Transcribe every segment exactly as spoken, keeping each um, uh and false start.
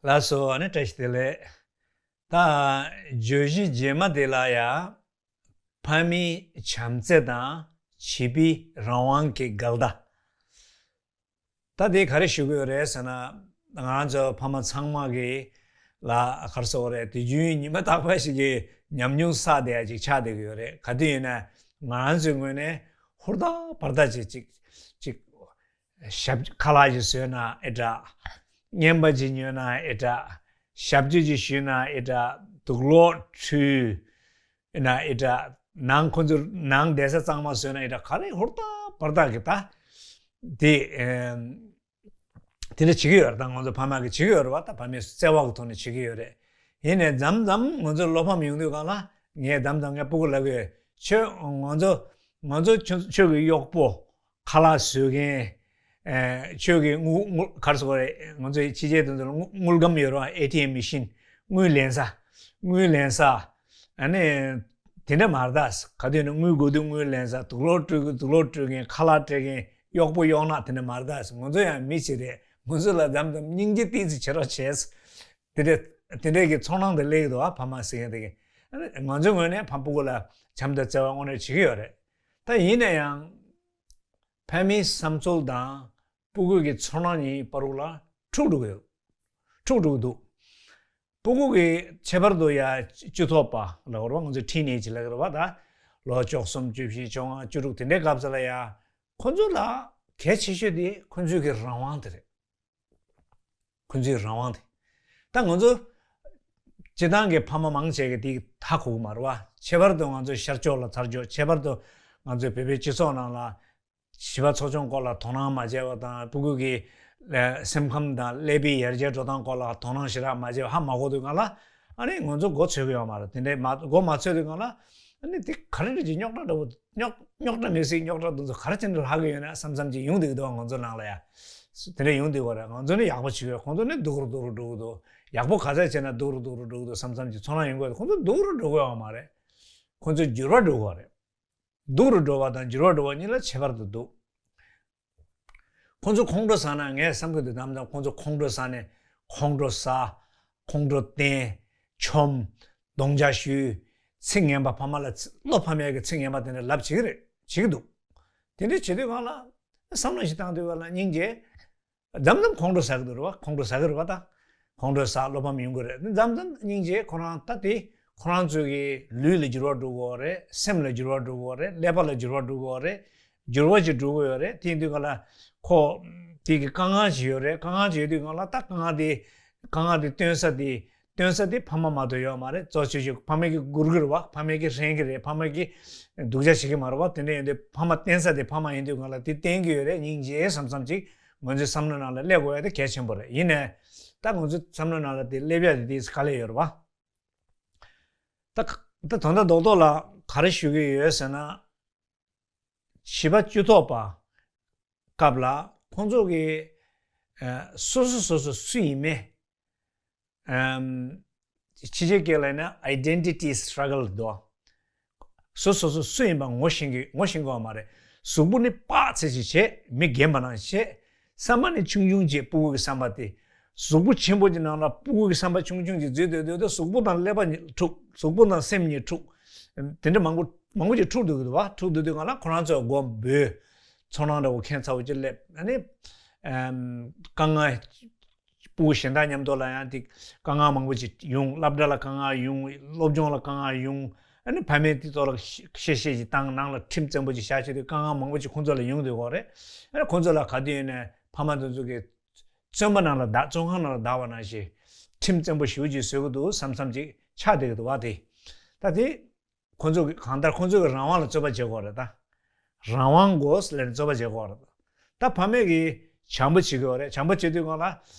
ལགས་སོ། ཨ་ནི་བཀྲ་ཤིས་བདེ་ལེགས། ད་བརྗོད་གཞི་རྗེས་མ་དེ་ལ་ཡ། ཕ་མའི་བྱམས་བརྩེ་དང་བྱིས་པའི་རང་དབང་གི་འགལ་ཟླ། ད་དེ་ག་རེ་ཞུ་གི་ཡོད་རེད་ཟེར་ན། ང་རང་ཚོ་ཕ་མ་ཚང་མ་གི་ལ་ག་རེ་ཟེར་དགོས་རེད། དུས་རྒྱུན་ཉི་མ་རྟག་པ་ཞིག་གི་ཉམས་མྱོང་བསགས་བསྡད་ཡ་ཅིག་ཆགས་བསྡད་ཀྱི་ཡོད་རེད། ག་དུས་ཡིན་ན་ང་རང་ཚོའི་ངོས་ནས་ཧུར་ཐག་བར་ཐག་ཅིག་ཅིག་ཅིག་ཞབས་ཁ་ལག་ཅིག་བཟོས་ན་ཨེ་དྲག། རྔན་པ་ཅིག་ཉོས་ན་ཨེ་དྲག། ཞབས་ཕྱི་ཅིག་ཞུས་ན་ཨེ་དྲག། དུག་ལོག་འཁྲུད་ན་ཨེ་དྲག། ནང་ཁོ་ཚོ་ནང་བསྡད་ས་གཙང་མ་བཟོས་ན་ཨེ་དྲག། ག་རེ་ཧུར་ཐག་བར་ཐག་གི་ད་དེ་ཨེམ། དེ་འདྲ་བྱེད་ཀྱི་ཡོད་རེད། ད་ང་ཚོ་ཕ་མ་གིས་བྱེད་ཀྱི་ཡོད་རེད་བ། ད་ཕ་མའི་བརྩེ་བ་གི་ཐོག་ནས་བྱེད་ཀྱི་ཡོད་རེད། ཡིན་ནའི་མཚམས་མཚམས་ང་ཚོ་བློ་ཕམ་ཡོང་དུས་སྒང་ལ་ངས་མཚམས་མཚམས་ངའི་སྤུ་གུ་ལབ་ཀྱི་ཡོད། ཁྱོད་ང་ཚོ་ང་ཚོ་ཁྱོད་ཁྱོད་ཀྱི་གཡོག་པོ་ཁ་ལག་བཟོ་མཁན། ཨེ། ཁྱོད་ཀྱི་དངུལ་དངུལ་ག་རེ་ཟེར་དགོས་རེད། ང་ཚོའི་ཕྱི་རྒྱལ་དེ་ཚོ་ལ་དངུལ་དངུལ་སྒམ་ཡོད་རེད་བ། ཨེ་ཊི་ཨེམ་མེ་ཤིན། དངུལ་ལེན་ས། དངུལ་ལེན་ས། ཨ་ནི། དེ་འདྲ་མ་རེད་ད། ག་དུས་ནས་དངུལ་དགོས་དུས་དངུལ་ལེན་ས། དུག་ལོག་སྤྲོད་དགོས་དུས་དུག་ལོག་སྤྲོད་མཁན། ཁ་ལག་སྤྲད་མཁན། གཡོག་པོ་གཡོག་ནག་དེ་འདྲ་མ་རེད་ད། ང་ཚོ་ཡང་མི་ཞིག་རེད། ང་ཚོ་ལ་མཚམས་མཚམས་སྙིང་རྗེ་ཏོག་ཙམ་བྱེད་རོགས་བྱས། དེ་འདྲ་དེ་འདྲའི་གི་ཚོར་སྣང་དེ་སླེབས་ཀྱི་འདུག་ཨ། ཕ་མ་ཟེར་མཁན་དེ་གི། ཨ་ནི་ང་ཚོའི་ངོས་ནས་ཕ་སྤུ་གུ་ལ་བྱམས་དང་བརྩེ་བ་དངོས་གནས་བྱེད་ཀྱི་ཡོད་རེད། ད་ཡིན་ན་ཡང་། ཕ་མའི་བསམ་ཚུལ་དང་སྤུ་གུ་གི་ཚོར་སྣང་གཉིས་བར་ལ་འཁྲུག་འགྲོ་གི་ཡོད། འཁྲུག་འགྲོ་གི་འདུག། སྤུ་གུ་གི་ཁྱད་པར་དུ་ཡ་བཅུ་ཐོག་པ་ལབ་དགོས་རེད་བ། ང་ཚོ་ཊིན་ཨེ་ཇི་ལབ་ཀྱི་རེད་བ། ད་ལོ་བཅུ་གསུམ་བཅུ་བཞི་བཅོ་ལྔ་བཅུ་དྲུག་དེ་འདྲའི་སྐབས་སུ་ལ་ཡ། ཁོ་ཚོ་ལ་གལ་ཆེ་ཤོས་དེ་ཁོ་ཚོའི་གི་རང་དབང་དེ་རེད། ཁོ་ཚོའི་རང་དབང་དེ། ད་ང་ཚོ་སྤྱིར་བཏང་གི་ཕ་མ་མང་ཆེ་གི་དེ་ཧ་གོ་གི་མ་རེད་བ། ཁྱད་པར་དུ་ང་ཚོ་ཤར་ཕྱོགས་ལ་ཚར་ཕྱོགས། ཁྱད་པར་དུ་ང་ཚོའི་བོད་པའི་སྤྱི་ཚོགས་ནང་ལ་བྱིས་པ་འཚོ་སྐྱོང་སྐོར་ལ་དོ་སྣང་མ་བྱས་པ་དང་། སྤུ་གུ་གི་ཨ་སེམས་ཁམས་དང་ཀླད་པའི་ཡར་རྒྱས་འགྲོ་སྟངས་སྐོར་ལ་དོ་སྣང་ཞེ་དྲག་མ་བྱས་པ། ཧ་མ་གོ་དུས་སྒང་ལ། ཨ་ནི་ང་ཚོ་མགོ་ཚོད་ཀྱི་ཡོད་མ་རེད། དེ་འདྲའི་མ་མགོ་མ་ཚོད་དུས་སྒང་ལ། ཨ་ནི་དེ་ག་རེ་རེད། ཅིག་རྙོག་དྲ་འདྲ་བོ། རྙོག་རྙོག་དྲ་མི་སྲིད། རྙོག་དྲ་འདི་ཚོ་ག་རེ་བྱས་ནས་ལྷག་གི་ཡོད་ན་བསམ་བསམ་ཅིག་ཡོང་བསྡད་ཀྱི་འདུག་བ། ང་ཚོ་ནང་ལ་ཡ། དེ་འདྲ་ཡོང་བསྡད་ཀྱི་ཡོད་རེད། ང་ཚོ་ནི་ཡག་པོ་བྱེད་ཀྱི་ཡོད། ཁོང་ཚོ་ནི་སྡུག་རུ་སྡུག་རུ་འགྲོ་གི་འདུག། ཡག་པོ་ག་ཚད་བྱས་ན་སྡུག་རུ་སྡུག་རུ་འགྲོ་གི་འདུག་བསམ་བསམ་ཅིག་ཚོར་སྣང་ཡོང་གི་ཡོད། ཁོང་ཚོ་སྡུག་རུ་འགྲོ་གི་ཡོད་མ་རེད། ཁོང་ཚོ་འགྱུར་བ་འགྲོ་གི་ཡོད་རེད། སྡུག་རུ་འགྲོ་བ་དང་འགྱུར་བ་འགྲོ་བ་གཉིས་ལ་ཁྱད་པར་དུ་འདུག། ཁོང་ཚོ་ཁོང་ཁྲོ་ཟ་ན། ངས་བསམ་གྱི་འདུག། དམ་དམ་ཁོང་ཚོ་ཁོང་ཁྲོ་ཟ་ནས། ཁོང་ཁྲོ་ཟ། ཁོང་ཁྲོ་བསྟན། འཆོམ། རྡོག་རྐྱང་གཞུས། ཚིག་ངན་པ། ཕ་མ་ལ་ཚི- བློ་ཕམ་ཡས་ཀྱི་ཚིག་ངན་པ་དེ་འདྲ་ལབ་བྱེད་ཀྱི་རེད། བྱེད་ཀྱི་འདུག། དེ་འདྲ་བྱེད་དུས་སྒང་ལ་བསམ་བློ་ཞིག་བཏང་དུས་སྒང་ལ་སྙིང་རྗེ། མཚམས་མཚམས་ཁོང་ཁྲོ་ཟ་གི་འདུག་རེད་བ། ཁོང་ཁྲོ་ཟ་གི་རེད་བ། ད་ཁོང་ཁྲོ་ཟ། བློ་ཕམ་ཡོང་གི་རེད། མཚམས་མཚམས་སྙིང་རྗེ། ཁོ་རང་ད་དེ་ཁོ་རང་ཚོའི་གི་ལུས་ལ་འགྱུར་བ་འགྲོ་གི་ཡོད་རེད། སེམས་ལ་འགྱུར་བ་འགྲོ་གི་ཡོད་རེད། ཀླད་པ་ལ་འགྱུར་བ་འགྲོ་གི་ཡོད་རེད། འགྱུར་བ་ཅིག་འགྲོ་གི་ཡོད་རེད། དེ་ཡིན་དུས་སྒང་ལ་ཁོ་དེ་གི་དཀའ་ངལ་ཅིག་ཡོད་རེད། དཀའ་ངལ་ཅིག་ཡོད་དུས་སྒང་ལ། ད་དཀའ་ངལ་དེ་དཀའ་ངལ་དེ་སྟོན་ས་དེ་སྟོན་ས་དེ་ཕ་མ་མ་གཏོགས་ཡོད་མ་རེད། གཙོ་ཆེ་ཤོས་ཕ་མ་གིས་སྒུར་གི་རེད་བ། ཕ་མ་གིས་འཐེན་གི་རེད། ཕ་མ་གིས་སྡུག་ཅག་བྱེད་ཀྱི་མ་རེད་བ། དེ་འདྲ་ཡིན་དུས་ཕ་མ་བསྟེན་ས་དེ་ཕ་མ་ཡིན་དུས་སྒང་ལ་དེ་བསྟེན་གི་ཡོད་རེད། སྙིང་རྗེ་བསམ་བསམ་ཅིག་ང་ཚོའི་བསམ་བློ་ནང་ལ་སླེབས་དགོས་ཡ་དེ་གལ་ཆེན་པོ་རེད། ཡིན་ནའི་ད་ང་ཚོའི་བསམ་བློ་ནང་ལ་དེ་སླེབས་ཡ་དེ་དེ་དཀའ་ལས་ཡོད་རེད་བ། ད་ད་དོན་དག་རྡོག་རྡོག་ལ་ག་རེ་ཞུ་གི་ཡོད་ཟེར་ན། བྱིས་པ་བཅུ་ཐོག་པ་སྐབས་ལ་ཁོང་ཚོ་གི་ཨ་སོ་སོ་སོ་སོ་སུ་ཡིན་མིན། ཨམ། ཕྱི་རྒྱལ་སྐད་ལ་ཡིན་ན་ཨའི་ཌེན་ཊི་ཊི་སི་ཊྲག་གལ་འདུག། སོ་སོ་སོ་སུ་ཡིན་པ་ངོ་ཤེས་ཀྱི་ངོ་ཤེས་ཀྱི་ཡོད་མ་རེད། གཟུགས་པོ་ནི་པགས་ཚད་ཅིག་བྱས། མི་རྒན་པ་ནང་བྱས། བསམ་པ་ནི་ཆུང་ཆུང་བྱས། སྤུ་གུ་གི་བསམ་པ་དེ། གཟུགས་པོ་ཆེན་པོ་གི་ནང་ལ་སྤུ་གུ་གི་བསམ་པ་ཆུང་ཆུང་ཅིག་འཛུལ་སྡོད་སྡོད་དུས་གཟུགས་པོ་དང་ཀླད་པ་གཉིས་འཁྲུག། གཟུགས་པོ་དང་སེམས་གཉིས་འཁྲུག། དེ་འདྲ་མང་པོ་མང་པོ་ཅིག་འཁྲུག་སྡོད་ཀྱི་འདུག་བ། འཁྲུག་སྡོད་དུས་སྒང་ལ་ཁོ་རང་ཚོ་མགོ་འབོལ། ཚོར་སྣང་འདྲ་བོ་ཁྱད་མཚར་བོ་ཅིག་སླེབས། ཨ་ནི་ཨམ། དཀའ་ངལ། སྤུ་གུ་གཞན་དག་མཉམ་དུ་ལ་ཡང་དེ་དཀའ་ངལ་མང་པོ་ཅིག་ཡོང་། སློབ་གྲྭ་ལ་དཀའ་ངལ་ཡོང་། སློབ་སྦྱོང་ལ་དཀའ་ངལ་ཡོང་། ཨ་ནི་ཕ་མས་དེ་ཚོ་ལ་བཤད་བཤད་ཅིག་བཏང་། ནང་ལ་ཁྲིམས་བཙན་པོ་ཅིག་བཞག་བྱས་དུས་དཀའ་ངལ་མང་པོ་ཅིག་ཁོང་ཚོ་ལ་ཡོང་སྡོད་ཀྱི་ཡོད་རེད། ཨ་ནི་ཁོང་ཚོ་ལ་ག་དུས་ཡིན་ནའི་ཕ་མ་དེ་ཚོ་གི་བཙོན་པ་ནང་ལ་བདག་བཙོན་ཁང་ནང་ལ་བདག་པ་ནང་བཞིན་ཁྲིམས་བཙན་པོ་ཞེ་པོ་ཅིག་བཟོ་གི་འདུག་བསམ་བསམ་ཅིག་ཆགས་བསྡད་ཀྱི་འདུག་བ། དེ་ད་དེ་ཁོང་ཚོ་གི་གང་ལྟར་ཁོང་ཚོ་གི་རང་དབང་ལ་རྩོད་པ་བྱེད་དགོས་རེད་ད། རང་དབང་དགོས་ལབ་ནས་རྩོད་པ་བྱེད་དགོས་རེད། ད་ཕ་མས་ཀྱིས་བྱམས་པོ་བྱེད་ཀྱི་ཡོད་རེད། བྱམས་པོ་བྱེད་དུས་སྒང་ལ་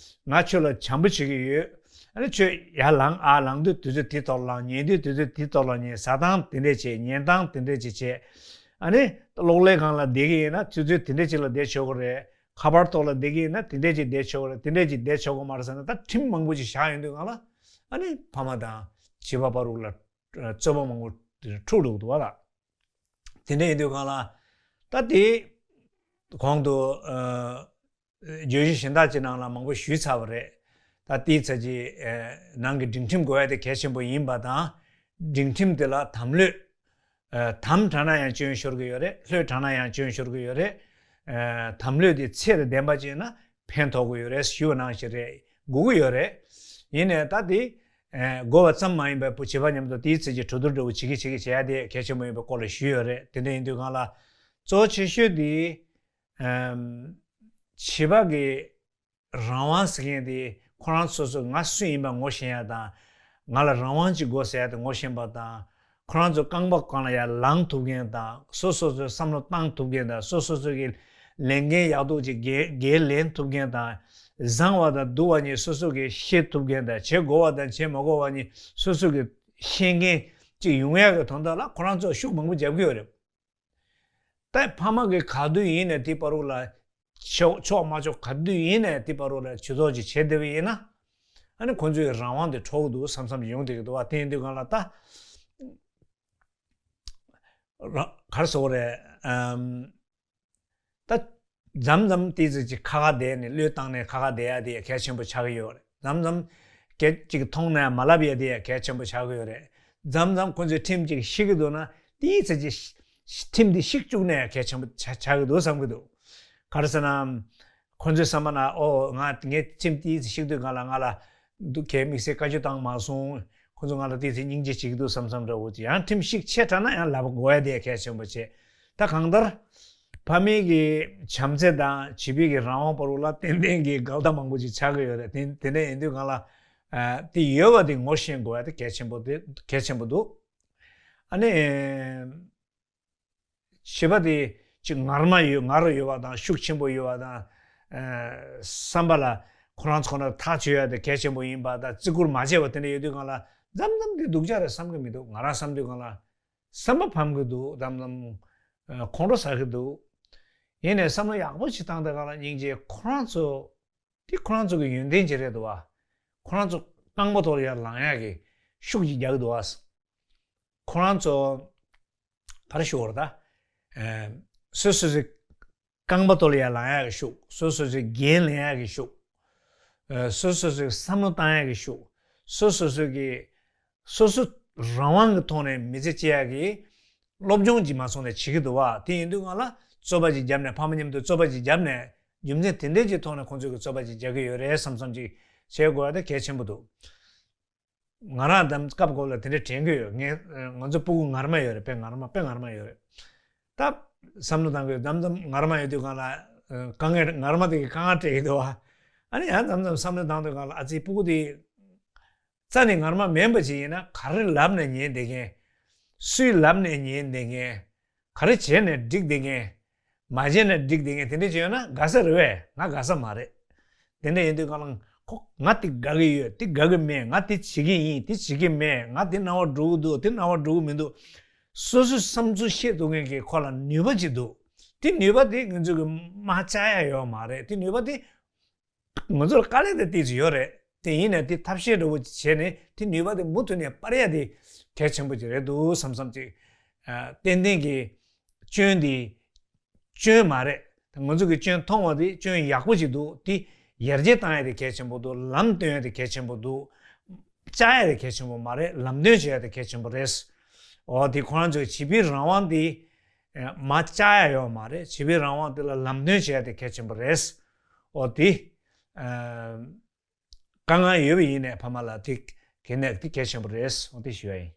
ང་ཁྱོད་ལ་བྱམས་པོ་བྱེད་ཀྱི་ཡོད། ཨ་ནི་ཁྱོད་ཡར་ལངས། ཨ་ལངས་དུས་དུས་ཚོད་དེ་ཐོག་ལ་ལངས། ཉལ་དུས་དུས་ཚོད་དེ་ཐོག་ལ་ཉལ། ཟ་སྟངས་དེ་འདྲས་བྱེད། ཉལ་སྟངས་དེ་འདྲས་ཅིག་བྱེད། ཨ་ནི་གློག་ཀླད་སྒང་ལ་བསྡད་ཀྱི་ཡིན་ན་དུས་ཚོད་དེ་འདྲས་ཅིག་ལ་བསྡད་ཆོག་གི་རེད། ཁ་པར་ཐོག་ལ་བསྡད་ཀྱི་ཡིན་ན་དེ་འདྲས་ཅིག་བསྡད་ཆོག་གི་རེད། དེ་འདྲས་ཅིག་བསྡད་ཆོག་གི་མ་རེད་ཟེར་ན། ད་ཁྲིམས་མང་པོ་ཅིག་བཞག་ཡོང་དུས་སྒང་ལ་ཨ་ནི་ཕ་མ་དང་བྱིས་པ་བར་དུ་ལ་རྩོད་པ་མང་པོ་འཁྲུག་འགྲོ་གི་འདུག་བ་ལ། དེ་འདྲ་ཡིན་དུས་སྒང་ལ་ད་དེ་གོང་དུ་ཨ་བརྗོད་གཞི་གཞན་དག་ཅིག་ནང་ལ་མང་པོ་ཞུས་ཚར་བ་རེད། ད་དེའི་ཚེ་གི་ནང་གི་སྒྲིང་ཁྲིམས་དགོས་ཡ་དེ་གལ་ཆེན་པོ་ཡིན་པ་དང་། སྒྲིང་ཁྲིམས་དེ་ལ་དམ་ལྷོད། དམ་དྲགས་ན་ཡང་སྐྱོན་ཤོར་གི་ཡོད་རེད། ལྷོད་དྲགས་ན་ཡང་སྐྱོན་ཤོར་གི་ཡོད་རེད། དམ་ལྷོད་དེ་ཚད་དང་ལྡན་པ་ཅིག་ཡིན་ན་ཕན་ཐོགས་གི་ཡོད་རེད་ཞུ་བ་ནང་བཞིན་རེད། དགོས་ཀྱི་ཡོད་རེད། ཡིན་ནའི་ད་དེ་དགོས་པ་ཙམ་མ་ཡིན་པར་བྱིས་པ་མཉམ་དུ་དེའི་ཚེ་གི་གྲོས་བསྡུར་འདྲ་བོ་བྱེད་ཀྱི་བྱེད་ཀྱི་བྱེད་ཡ་དེ་གལ་ཆེན་པོ་ཡིན་པའི་སྐོར་ལ་ཞུས་ཡོད་རེད། དེ་འདྲ་ཡིན་དུས་སྒང་ལ་གཙོ་ཆེ་ཤོས་དེ་བྱིས་པ་གི་རང་དབང་ཟེར་མཁན་དེ་ཁོ་རང་སོ་སོ་ང་སུ་ཡིན་པ་ངོ་ཤེས་ཡ་དང་། ང་ལ་རང་དབང་ཅིག་དགོས་ཟེར་ཡ་དེ་ངོ་ཤེས་པ་དང་། ཁོ་རང་ཚོ་རྐང་པ་སྒང་ལ་ཡར་ལངས་ཐུབ་མཁན་དང་། སོ་སོ་སོའི་བསམ་བློ་བཏང་ཐུབ་མཁན་དང་། སོ་སོ་སོ་གི་ལས་འགན་ཡག་ཐོག་ཅིག་འགན་འགན་ལེན་ཐུབ་མཁན་དང་། བཟང་བ་དང་སྡུག་པ་གཉིས་སོ་སོ་གིས་ཤེས་ཐུབ་མཁན་དང་། བྱེད་དགོས་པ་དང་བྱེད་མ་དགོས་པ་གཉིས་སོ་སོ་གིས་ཤེས་མཁན་ཅིག་ཡོང་ཡག་གི་དོན་དག་ལ་ཁོ་རང་ཚོ་ཤུགས་མང་པོ་རྒྱབ་ཀྱི་ཡོད་རེད། ད་ཕ་མ་གིས་ག་དུས་ཡིན་ནའི་དེ་བར་དུ་ལ་ཆོག་ཆོག་མ་ཆོག་ག་དུས་ཡིན་ནའི་དེ་བར་དུ་ལ་ཇུས་གཏོགས་ཅིག་བྱེད་བསྡད་པ་ཡིན་ན། ཨ་ནི་ཁོང་ཚོའི་རང་དབང་དེ་འཕྲོག་གི་འདུག་བསམ་བསམ་ཡོང་བསྡད་ཀྱི་འདུག་བ། དེ་ཡིན་དུས་སྒང་ལ་ད་རང་ག་རེ་ཟེར་དགོས་རེད། ཨམ། ད་མཚམས་མཚམས་ཏོག་ཙམ་ཅིག་ཁ་ཁ་བསྡད་ནས་བློས་བཏང་ནས་ཁ་ཁ་བསྡད་ཡ་དེ་ཡ་གལ་ཆེན་པོ་ཆགས་ཀྱི་ཡོད་རེད། མཚམས་མཚམས་སྐད་ཅིག་མཐོང་ནས་མ་ལབ་ཡ་དེ་ཡ་གལ་ཆེན་པོ་ཆགས་ཀྱི་ཡོད་རེད། མཚམས་མཚམས་ཁོ་ཚོས་ཁྲིམས་ཅིག་བཤིག་གི་འདུག་ན་ཏོག་ཙམ་ཅིག་ཁྲིམས་དེ་བཤིག་བཅུག་ནས་ཡ་གལ་ཆེན་པོ་ཆགས་ཆགས་ཀྱི་འདུག་བསམ་གྱི་འདུག་ག་རེ་ཟེར་ན། ཁོ་ཚོའི་བསམ་པ་ན་ཨོ་ང་ངས་ཁྲིམས་ཏོག་ཙམ་བཤིག་དུས་སྒང་ལ་ང་ལ་འདུག་གས་དམིགས་བསལ་བཀའ་བཀྱོན་བཏང་མ་སོང་། ཁོ་ཚོ་ང་ལ་ཏོག་ཙམ་སྙིང་རྗེ་བྱེད་ཀྱི་འདུག་བསམ་བསམ་འདྲ་བོ་ཅིག་ཡང་ཁྲིམས་བཤིག་ཆེ་དྲགས་ན་ཡང་ལབ་དགོས་ཡ་དེ་གལ་ཆེན་པོ་བྱེད། ད་གང་ལྟར་ཕ་མའི་གི་བྱམས་བརྩེ་དང་བྱིས་པའི་གི་རང་དབང་བར་ལ་ཏན་ཏན་གྱི་འགལ་ཟླ་མང་པོ་ཅིག་ཆགས་ཀྱི་ཡོད་རེད། དེ་དེ་འདྲ་ཡིན་དུས་སྒང་ལ་དེ་ཡོད་པ་དེ་ངོ་ཤེས་དགོས་ཡ་དེ་གལ་ཆེན་པོ་དེ་གལ་ཆེན་པོ་འདུག་ཨ་ནི། བྱིས་པ་དེ་ཅིག་ངར་མ་ཡོད་ངར་ཡོད་པ་དང་ཤུགས་ཆེན་པོ་ཡོད་པ་དང་། ཨ། བསམ་པ་ལ་ཁོ་རང་ཚོ་ཁོ་ན་ཐག་ཆོད་ཡ་དེ་གལ་ཆེན་པོ་ཡིན་པ་དང་བརྩི་བཀུར་མ་བྱས་པ་དེ་འདྲ་ཡོད་དུས་སྒང་ལ་མཚམས་མཚམས་དེ་སྡུག་ཅག་རེད་བསམ་གི་མི་འདུག་ང་རང་བསམ་དུས་སྒང་ལ་བསམ་པ་ཕམ་གི་འདུག་མཚམས་མཚམས་ཁོང་ཁྲོ་ཟ་གི་འདུག་ཡིན་ནའི་བསམ་བློ་ཡག་པོ་ཞིག་བཏང་དུས་སྒང་ལ་སྙིང་རྗེ་ཁོ་རང་ཚོ། དེ་ཁོ་རང་ཚོ་གི་ཡོན་ཏན་ཅིག་རེད་འདུག་བ། ཁོ་རང་ཚོ་རྐང་པ་ཐོག་ལ་ཡར་ལངས་ཡག་གི་ཤུགས་ཅིག་རྒྱག་གི་འདུག་བ། ཁོ་རང་ཚོ་ག་རེ་ཞུ་དགོས་རེད་ད། ཨེ། སོ་སོ་སོའི་རྐང་པ་ཐོག་ལ་ཡར་ལངས་ཡག་གི་ཤུགས། སོ་སོ་སོའི་འགན་ལེན་ཡག་གི་ཤུགས། ཨེ། སོ་སོ་སོའི་བསམ་བློ་བཏང་ཡག་གི་ཤུགས། སོ་སོ་སོ་གི་སོ་སོ་རང་དབང་གི་ཐོག་ནས་མི་ཚེ་སྐྱེལ་ཡག་གི་སློབ་སྦྱོང་ཅིག་མ་སོང་ནས་བྱེད་ཀྱི་འདུག་བ། དེ་ཡིན་དུས་སྒང་ལ་རྩོད་པ་ཅིག་བརྒྱབ་ནས་ཕ་མ་མཉམ་དུ་རྩོད་པ་ཅིག་བརྒྱབ་ནས་རྒྱུ་མཚན་དེ་འདྲས་ཀྱི་ཐོག་ནས་ཁོང་ཚོས་ཀྱི་རྩོད་པ་ཅིག་རྒྱག་གི་ཡོད་རེད་བསམ་བསམ་ཅིག་བྱེད་དགོས་ཡ་དེ་གལ་ཆེན་པོ་འདུག་ང་རང་དང་སྐབས་འགོ་ལ་དེ་འདྲས་དྲན་གྱི་ཡོད། ངས་ང་ཚོ་སྤུ་གུ་ངར་མ་ཡོད་རེད། དཔེ་ངར་མ་དཔེ་ངར་མ་ཡོད་རེད། ད་བསམ་བློ་བཏང་གི་ཡོད། མཚམས་མཚམས་ངར་མ་ཡོད་དུས་སྒང་ལ་དཀའ་ངལ་ངར་མ་དེ་གི་དཀའ་ངལ་སྤྲད་ཀྱི་འདུག་བ། ཨ་ནི་ཡང་མཚམས་མཚམས་བསམ་བློ་བཏང་དུས་སྒང་ལ་ཨ་ཙི་སྤུ་གུ་དེ་རྩ་ནས་ངར་མ་མིན་པ་ཅིག་ཡིན་ན་ག་རེ་ལབ་ནས་ཉན་བསྡད་མཁན། སུས་ལབ་ནས་ཉན་བསྡད་མཁན། ག་རེ་བྱས་ནས་འགྲིག་བསྡད་མཁན། མ་བྱས་ནས་འགྲིག་བསྡད་མཁན་དེ་འདྲ་ཅིག་ཡོད་ན་དགའ་ས་རེད་བས། ང་དགའ་ས་མ་རེད། དེ་འདྲ་ཡིན་དུས་སྒང་ལ་ཁོ་ང་དེ་དགའ་གི་ཡོད། དེ་དགའ་གི་མེད། ང་དེ་བྱེད་ཀྱི་ཡིན། དེ་བྱེད་ཀྱི་མེད། ང་དེ་སྣང་བ་འགྲོ་གི་འདུག་དེ་སྣང་བ་འགྲོ་གི་མི་འདུག་སོ་སོའི་བསམ་ཚུལ་བཤད་ཐུབ་མཁན་གྱི་ཁོ་ལ་ནུས་པ་ཅིག་འདུག་དེ་ནུས་པ་དེ་ང་ཚོ་གི་མ་བཅག་ཡ་ཡོད་མ་རེད། དེ་ནུས་པ་དེ་ང་ཚོར་དཀའ་ལས་དེ་ཏོག་ཙམ་ཡོད་རེད། དེ་ཡིན་ནའི་དེ་ཐབས་ཤེས་འདྲ་བོ་བྱས་ནས་དེ་ནུས་པ་དེ་མུ་མཐུད་ནས་སྤར་ཡ་དེ་གལ་ཆེན་པོ་ཅིག་རེད་འདུག་བསམ་བསམ་ཅིག་ཨ། ཏན་ཏན་གྱི་སྐྱོན་དེ་སྐྱོན་མ་རེད། ང་ཚོ་གི་སྐྱོན་མཐོང་བ་དེ་སྐྱོན་ཡག་པོ་ཅིག་འདུག་དེ་ཡར་རྒྱས་བཏང་ཡ་དེ་གལ་ཆེན་པོ་འདུག་ལམ་སྟོན་ཡ་དེ་གལ་ཆེན་པོ་འདུག་བཅག་ཡ་དེ་གལ་ཆེན་པོ་མ་རེད། ལམ་སྟོན་བྱེད་ཡ་དེ་གལ་ཆེན་པོ་རེད། འོ་དེ་ཁོ་རང་ཚོའི་བྱིས་པའི་རང་དབང་དེ་མ་བཅག་ཡ་ཡོད་མ་རེད། བྱིས་པའི་རང་དབང་དེ་ལ་ལམ་སྟོན་བྱེད་ཡ་དེ་གལ་ཆེན་པོ་རེད། འོ་དེ། ཨ། དཀའ་ངལ་ཡོད་པ་ཡིན་ནའི་ཕ་མ་ལ་དེ་གལ་ནས་དེ་གལ་ཆེན་པོ་རེད། འོ་དེ་ཞུ་ཡ་ཡིན།